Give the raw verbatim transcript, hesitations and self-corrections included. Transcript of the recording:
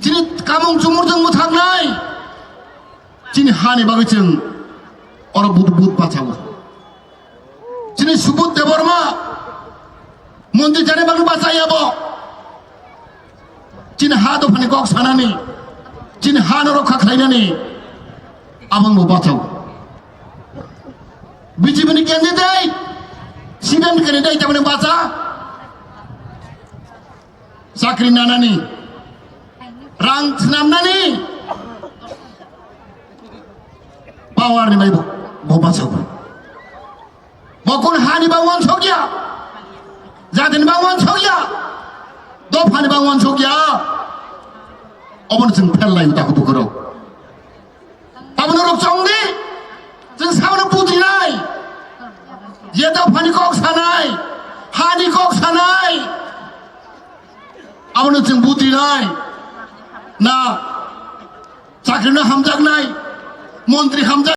Chini kamung chumur chwng mwthangnai. Chini hani bagwi chwng oro but but bachao. Chini Subodh Debbarma montri jani bagwi bachaya bo. Chini ha dophani kok sanani, chini ha no rokha khlainani abang bo bachao. B J P ni candidate, C P M ni candidate tabani bacha. Chakri nanani, rang swnamnani power ni bai bo, bo bachao. Bo kun hani bang wansokya, jatini bang wansokya, dophani bang wansokya. Obono chwng pherlai uta kutu koro. Abono rok chong di, chwng sabono bujinai. Je dophani kok sanai, hani kok sanai, abono chwng bujinai. Na chakri no hamjaknai, montri hamjak